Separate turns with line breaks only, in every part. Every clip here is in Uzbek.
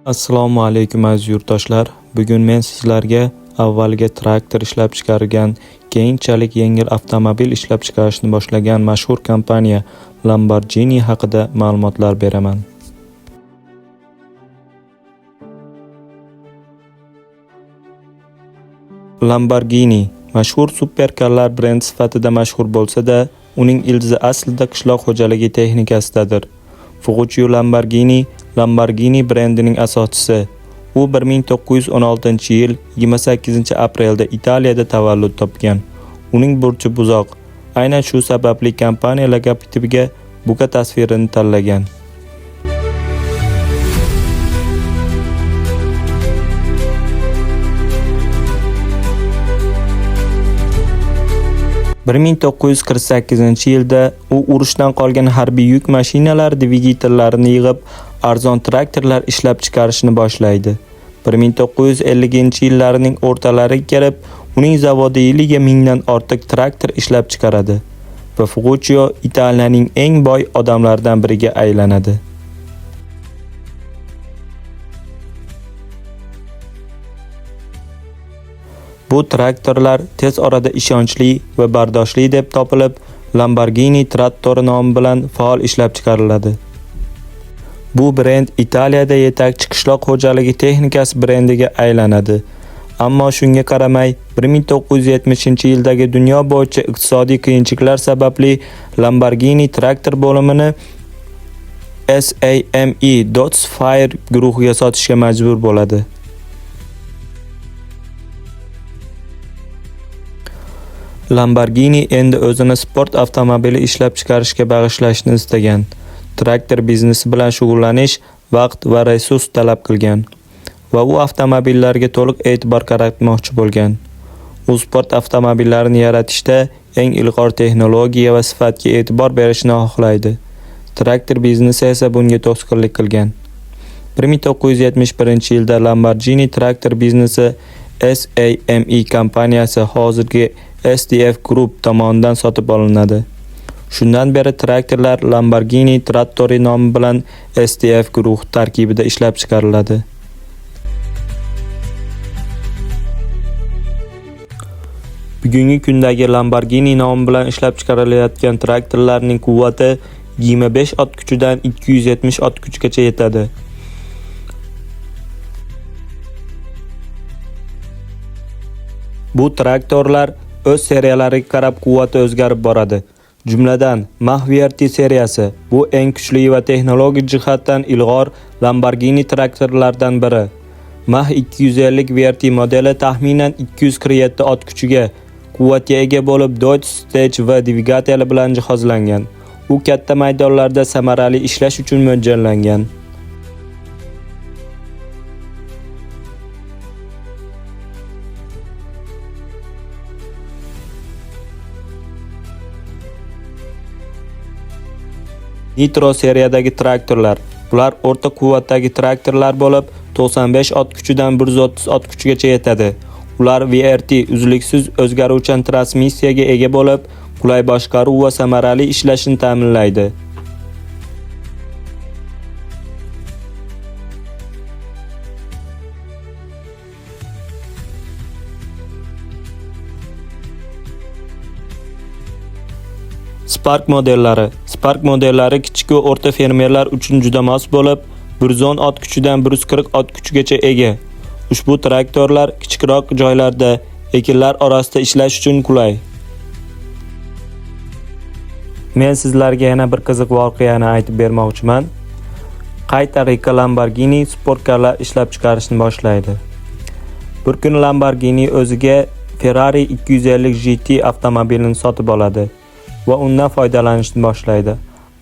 Assalomu alaykum, aziz yurtdoshlar. Bugun men sizlarga avvaliga traktor ishlab chiqargan, keyinchalik yengil avtomobil ishlab chiqarishni boshlagan mashhur kompaniya Lamborghini haqida ma'lumotlar beraman. Lamborghini mashhur superkarlar brendi sifatida mashhur bo'lsa-da, uning ildizi aslida qishloq xo'jaligi texnikasidadir. Ferruccio Lamborghini Lamborghini brendining asoschisi. U 1916-yil 28-aprelda Italiyada tavallud topgan. Uning burchi buzoq. Aynan shu sababli kompaniya logotipiga buqa tasvirini tanlagan. 1948-yilda u urushdan qolgan harbiy yuk mashinalari dvigatellarini yig'ib, arzon traktorlar ishlab chiqarishni boshlaydi. 1950-yillarning o'rtalariga kelib, uning zavodi yiliga mingdan ortiq traktor ishlab chiqaradi va Ferruccio Italiyaning eng boy odamlaridan biriga aylanadi. Bu traktorlar tez orada ishonchli va bardoshli deb topilib, Lamborghini traktori nomi bilan faol ishlab chiqariladi. Bu brend Italiyada yetakchi qishloq xo'jaligi texnikasi brendiga aylanadi. Ammo shunga qaramay, 1970-yildagi dunyo bo'yicha iqtisodiy qiyinchiliklar sababli Lamborghini traktor bo'limini SAME Deutz Fahr guruhiga sotishga majbur bo'ladi. Lamborghini endi o'zini sport avtomobili ishlab chiqarishga bag'ishlashni istagan. Traktor biznesi bilan shug'ullanish vaqt va resurs talab qilgan va u avtomobillarga to'liq e'tibor qaratmoqchi bo'lgan. U sport avtomobillarini yaratishda eng ilg'or texnologiya va sifatga e'tibor berishni xohlaydi. Traktor biznesi esa bunga to'sqinlik qilgan. 1971-yilda Lamborghini traktor biznesi SAME kompaniyasi, hozirgi SDF Group tomonidan sotib olinadi. Shundan beri traktorlar Lamborghini Trattori nomi bilan SDF guruhi tarkibida ishlab chiqariladi. Bugungi kundagi Lamborghini nomi bilan ishlab chiqarilayotgan traktorlarning quvvati 25 ot kuchidan 270 ot kuchgacha yetadi. Bu traktorlar o'z seriyalariga qarab quvvati o'zgarib boradi. Jumladan, Mach VRT seriyasi bu eng kuchli va texnologik jihatdan ilg'or Lamborghini traktorlaridan biri. Mach 250 VRT modeli taxminan 247 ot kuchiga quvvatga ega bo'lib, Deutz Stage V dvigateli bilan jihozlangan. U katta maydonlarda samarali ishlash uchun mo'ljallangan. Nitro seriyadagi traktorlar. Bular o'rta quvvatdagi traktorlar bo'lib, 95 ot kuchidan 130 ot kuchigacha yetadi. Ular VRT uzluksiz o'zgaruvchan transmissiyaga ega bo'lib, qulay boshqaruv va samarali ishlashni ta'minlaydi. Spark modellari. Spark modellari kichik va o'rta fermerlar uchun juda mos bo'lib, 110 ot kuchidan 140 ot kuchigacha ega. Ushbu traktorlar kichikroq joylarda, ekinlar orasida ishlash uchun qulay. Men sizlarga yana bir qiziq voqeani aytib bermoqchiman. Qay tariqa Lamborghini sportkarlar ishlab chiqarishni boshlaydi. Bir kuni Lamborghini o'ziga Ferrari 250 GT avtomobilini sotib oladi va undan foydalanishni boshlaydi.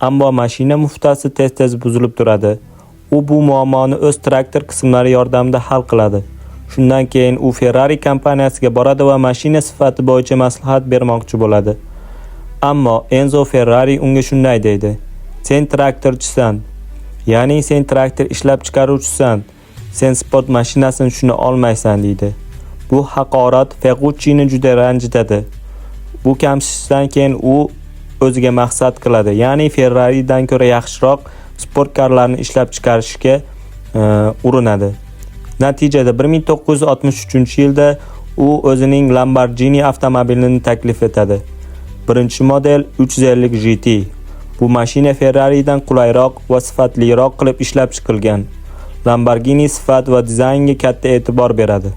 Ammo mashina muftasi tez-tez buzilib turadi. U bu muammoni o'z traktor qismlari yordamida hal qiladi. Shundan keyin u Ferrari kompaniyasiga boradi va mashina sifati bo'yicha maslahat bermoqchi bo'ladi. Ammo Enzo Ferrari unga shunday deydi: "Sen traktorchisan, ya'ni sen traktor ishlab chiqaruvchisan, sen sport mashinasini tushuna olmaysan" deydi. Bu haqorat Ferruccioni juda ranjitadi. Bu kamsitishdan keyin u o'ziga maqsad qiladi, ya'ni Ferraridan ko'ra yaxshiroq sportkarlarni ishlab chiqarishga urinadi. Natijada 1963-yilda u o'zining Lamborghini avtomobilini taklif etadi. Birinchi model 350 GT. Bu mashina Ferrari'dan qulayroq va sifatliroq qilib ishlab chiqilgan. Lamborghini sifat va dizaynga katta e'tibor beradi.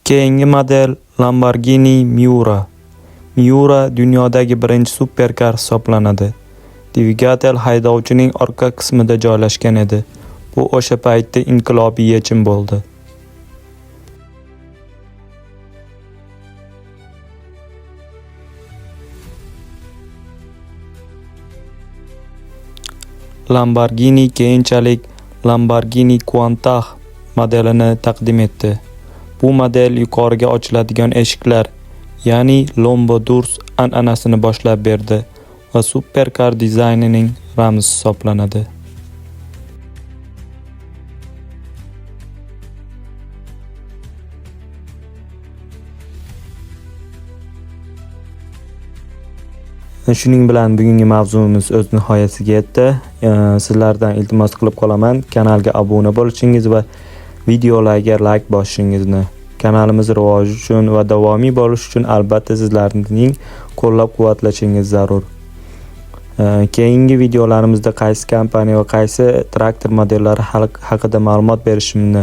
Keyingi model Lamborghini Miura. Miura dunyodagi birinchi superkar hisoblanadi. Dvigatel haydovchining orqa qismida joylashgan edi. Bu o'sha paytda inqilobiy yechim bo'ldi. Lamborghini keyinchalik Lamborghini Countach modelini taqdim etdi. Bu model yuqoriga ochiladigan eshiklar, ya'ni Lombo Doors an'anasini boshlab berdi va superkar dizaynining ramzi hisoblanadi. Shuning bilan bugungi mavzuimiz o'z nihoyasiga yetdi. Sizlardan iltimos qilib qolaman, kanalga obuna bo'lishingiz va videolarga like bosishingizni. Kanalimiz rivoji uchun va davomiy bo'lish uchun albatta sizlarning qo'llab-quvvatlashingiz zarur. Keyingi videolarimizda qaysi kompaniya va qaysi traktor modellari haqida ma'lumot berishimni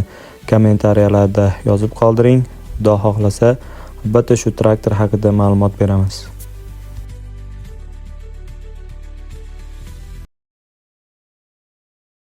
kommentariyalarda yozib qoldiring. Xudo xohlasa, albatta shu traktor haqida ma'lumot beramiz.